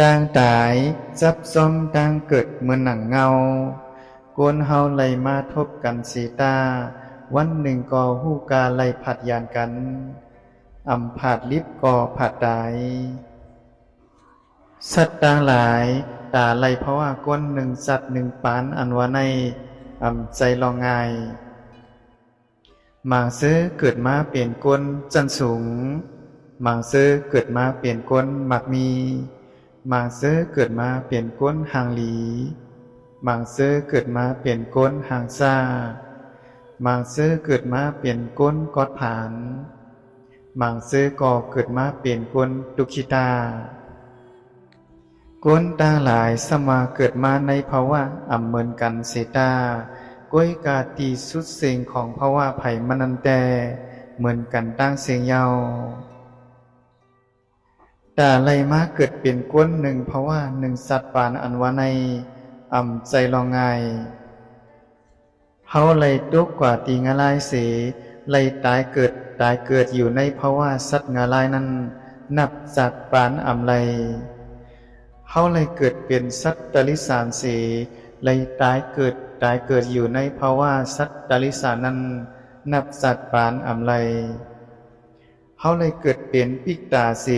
ຕ່າງຕາຍຈັບຊອມຕ່າງເກີດເໝືອນໜັງເຫງົາ. ຄົນເຮົາໄລ່ມາທົບກັນເສຍຕາ, ວັນໜຶ່ງກໍຮູ້ກາໄລ່ພັດຢານກັນ, ອຳພາດລິບກໍພາດຕາຍ. ສັດຕ່າງຫຼາຍ ຕາໄລ່ພາວະກວນໜຶ່ງສັດໜຶ່ງປານອັນວ່າໃນ ອຳໃຈລອງງ່າຍ. ບາງເຊີເກີດມາເປັນຄົນຊັ້ນສູງ, ບາງເຊີເກີດມາເປັນຄົນມັກມີ, ບາງເຊີເກີດມາເປັນຄົນຮັ່ງລີ, ບາງເຊີເກີດມາເປັນຄົນຮັ່ງຊ້າ, ບາງເຊີເກີດມາເປັນຄົນກອດຜານ, ບາງເຊີກໍເກີດມາເປັນຄົນຕຸກຂິຕາ. ຄົນຕ່າງຫຼາຍສ່ຳວ່າເກີດມາໃນພາວະອຳເໝືອນກັນເສຍຕາ, ກ້ວຍກາທີ່ສຸດເສັງຂອງພາວະໃຜມັນນັ້ນແຕ່ ເໝືອນກັນຕ່າງເສັງເຍົາ. ຕາໄລ່ມາເກີດເປັນຄົນໜຶ່ງພາວະໜຶ່ງສັດປານອັນວ່າໃນ ອຳໃຈລອງງ່າຍ. ເຮົາໄລ່ຕົກກວ່າຕີງາລາຍເສ, ໄລ່ຕາຍເກີດ, ຕາຍເກີດຢູ່ໃນພາວະສັດງາລາຍນັ້ນ ນັບຊາດປານອຳໄລ. ເຮົາໄລ່ເກີດເປັນສັດຕະລິສານເສ, ໄລ່ຕາຍເກີດ, ຕາຍເກີດຢູ່ໃນພາວະສັດຕະລິສານນັ້ນ ນັບຊາດປານອຳໄລ. ເຮົາໄລ່ເກີດເປັນປິກຕາເສ,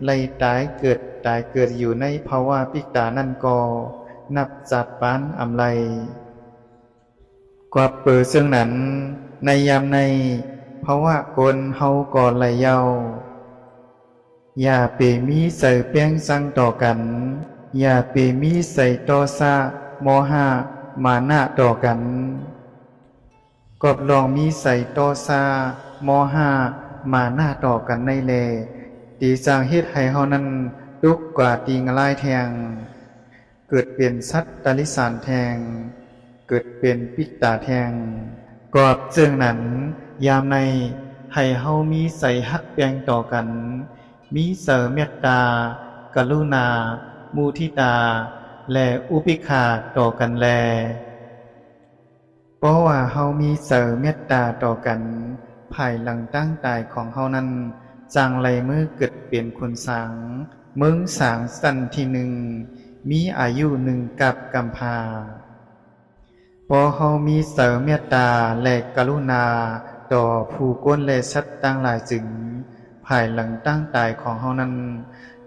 ໄລ່ຕາຍເກີດ, ຕາຍເກີດຢູ່ໃນພາວະປິກຕານັ້ນກໍ ນັບຊາດປານອຳໄລ. ກວ່າເປີເຊິ່ງນັ້ນ, ໃນຍາມໃນ ພາວະຄົນເຮົາກໍໄລ່ເຍົາ. ຢ່າໄປມີໃຈແປ່ງຊັງຕໍ່ກັນ, ຢ່າໄປມີໃຈໂທສະ, ໂມຫະ, ມານະຕໍ່ກັນ. ກອບລອງມີໃຈໂທສະ, ໂມຫະ, ມານະຕໍ່ກັນໃນແລ, ທີ່ຈະເຮັດໃຫ້ເຮົານັ້ນຕົກກວ່າຕີງາລາຍແທ່ງ, ເກີດເປັນສັດຕະລິສານແທ່ງ, ເກີດເປັນປິກຕາແທ່ງ. ກອບເຊິ່ງນັ້ນ, ຍາມໃນໃຫ້ເຮົາມີໃຈຮັກແພງຕໍ່ກັນ, ມີໃຈເມດຕາ, ກະລຸນາ, ມຸທິຕາ ແລະ ອຸເບກຂາຕໍ່ກັນແລ. ເພາະວ່າເຮົາມີໃຈເມດຕາຕໍ່ກັນ, ພາຍຫຼັງຕາງຕາຍຂອງເຮົານັ້ນ ຈັ່ງໄລ່ມືເກີດເປັນຂຸນຊ້າງ, ເມືອງຊ້າງຊັ້ນທີໜຶ່ງ, ມີອາຍຸໜຶ່ງກັບກຳພ້າ. ເພາະເຮົາມີໃຈເມດຕາ ແລະ ກະລຸນາຕໍ່ຜູ້ຄົນ ແລະ ສັດຕ່າງຫຼາຍຈຶ່ງ, ພາຍຫຼັງຕາງຕາຍຂອງເຮົານັ້ນ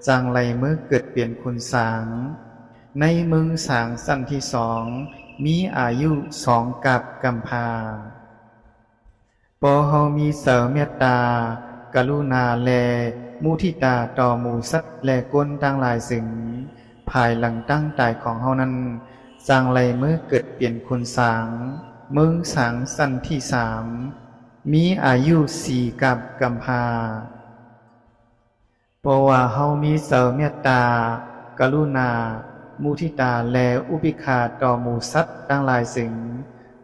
ຈັ່ງໄລ່ມືເກີດເປັນຂຸນຊ້າງ, ໃນເມືອງຊ້າງຊັ້ນທີສອງ, ມີອາຍຸສອງກັບກຳພ້າ. ເພາະເຮົາມີໃຈເມດຕາ, ກະລຸນາ ແລະ ມຸທິຕາຕໍ່ໝູ່ສັດ ແລະ ຄົນຕ່າງຫຼາຍຈຶ່ງ, ພາຍຫຼັງຕາງຕາຍຂອງເຮົານັ້ນ ຈັ່ງໄລ່ມືເກີດເປັນຂຸນຊ້າງ, ເມືອງຊ້າງຊັ້ນທີສາມ, ມີອາຍຸສີ່ກັບກຳພ້າ. ເພາະວ່າເຮົາມີໃຈເມດຕາ, ກະລຸນາ, ມຸທິຕາ ແລະ ອຸເບກຂາຕໍ່ໝູ່ສັດຕ່າງຫຼາຍຈຶ່ງ,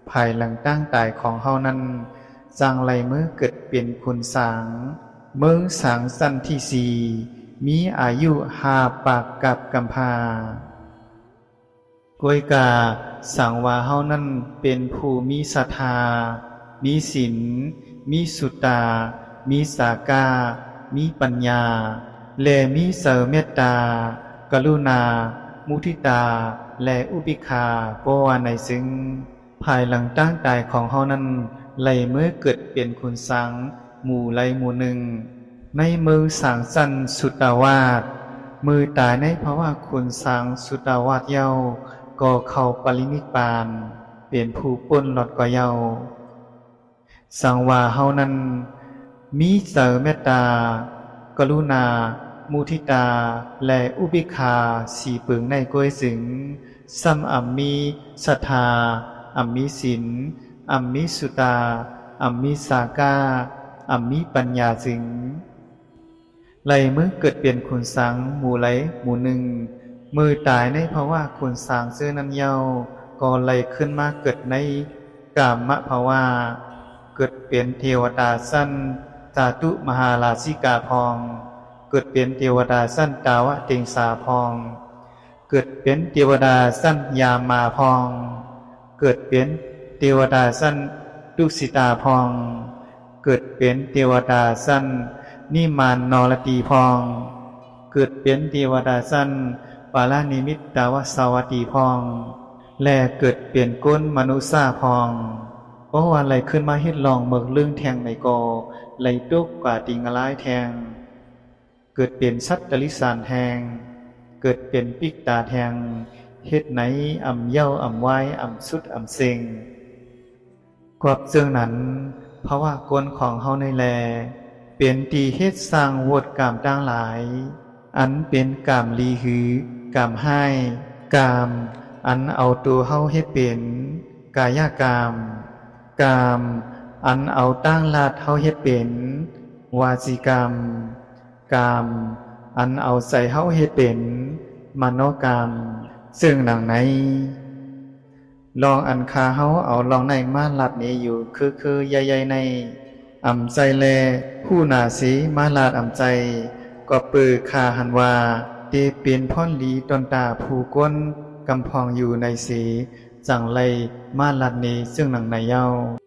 ພາຍຫຼັງຕາງຕາຍຂອງເຮົານັ້ນ ຈັ່ງໄລ່ມືເກີດເປັນຂຸນຊ້າງ, ເມືອງຊ້າງຊັ້ນທີສີ່, ມີອາຍຸຫ້າປາກກັບກຳພ້າ. ກວຍກາ, ສັງວ່າເຮົານັ້ນເປັນຜູ້ມີສັດທາ, ມີສິນ, ມີສຸດຕາ, ມີສາກາ, ມີປັນຍາ ແລະ ມີໃຈເມດຕາ, ກະລຸນາ, ມຸທິຕາ ແລະ ອຸເບກຂາ ບໍ່ວ່າໃນຊຶ່ງ, ພາຍຫຼັງຕາງຕາຍຂອງເຮົານັ້ນ ໄລ່ມືເກີດເປັນຂຸນຊ້າງ ໝູ່ໃດໝູ່ໜຶ່ງ ໃນເມືອງຊ້າງຊັ້ນສຸດຕາວາດ, ມື້ຕາຍໃນພາວະຂຸນຊ້າງສຸດຕາວາດເຍົາ ກໍເຂົ້າປະລິນິບພານ ເປັນຜູ້ພົ້ນລອດກວ່າເຍົາ. ສັງວ່າເຮົານັ້ນ ມີໃຈເມດຕາ, ກະລຸນາ, ມຸທິຕາ ແລະ ອຸເບກຂາ ສີ່ເປິງໃນກວຍຈຶ່ງ, ສ່ຳອຳມີສັດທາ, ອຳມີສິນ, ອຳມີສຸດຕາ, ອຳມີສາກາ, ອຳມີປັນຍາຈຶ່ງ, ໄລ່ມືເກີດເປັນຂຸນຊ້າງໝູ່ໃດໝູ່ໜຶ່ງ, ມື້ຕາຍໃນພາວະຂຸນຊ້າງເຊັ່ນນັ້ນເຍົາ, ກໍໄລ່ຂຶ້ນມາເກີດໃນກາມະພາວະ, ເກີດເປັນເທວະດາຊັ້ນຈາຕຸມະຫາລາຊິກາພອງ, ເກີດເປັນເທວະດາຊັ້ນຕາວະຕິງສາພອງ, ເກີດເປັນເທວະດາຊັ້ນຍາມາພອງ, ເກີດເປັນເທວະດາຊັ້ນຕຸສິຕາພອງ, ເກີດເປັນເທວະດາຊັ້ນນິມານນອລະຕີພອງ, ເ ເກີດເປັນເທວະດາຊັ້ນປາລະນິມິດຕາວະສະວັດດີພອງ ແລະ ເກີດເປັນຄົນມະນຸດສາພອງ. ເພາະວ່າໄຫຼຂຶ້ນມາເຮັດລ່ອງເໝິກລຶ້ງແທ່ງໃດກໍ ໄຫຼຕົກກວ່າຕີງລາຍແທ່ງ. ເກີດເປັນສັດຕະລິສານແທ່ງ ເກີດເປັນປິກຕາແທ່ງ ເຮັດໃນອຳເຍົາອຳວາຍອຳຊຸດອຳເສັງ. ກວບເຊິ່ງນັ້ນ ພາວະກົນຂອງເຮົານີ້ແລ ເປັນທີ່ເຮັດສ້າງວົດກາມຕ່າງຫຼາຍ ອັນເປັນກາມດີ ຫຼື ກາມຮ້າຍ, ກາມອັນເອົາໂຕເຮົາເຮັດເປັນ ກາຍະກາມ, ກາມອັນເອົາຕ່າງລາດເຮົາເຮັດເປັນ ວາຈີກຳ, ກາມອັນເອົາໃຈເຮົາເຮັດເປັນ ມະໂນກຳ. ເຊິ່ງດັ່ງໃນ ລ່ອງອັນຂ້າເຮົາເອົາລ່ອງໃນມາລັດເນຢູ່ເຄີໆໃຫຍ່ໆໃນ ອຳໃຈແລ ຫູໜາເຊມາລາດອຳໃຈ ກໍເປີຂ້າຫັນວ່າ ເຕເປັນພອນລີຕ່ອນຕາຜູ້ຄົນກຳພອງຢູ່ໃນເສ ຈັ່ງໄລມາລາດເນເຊິ່ງໜັງໃນເຍົາ.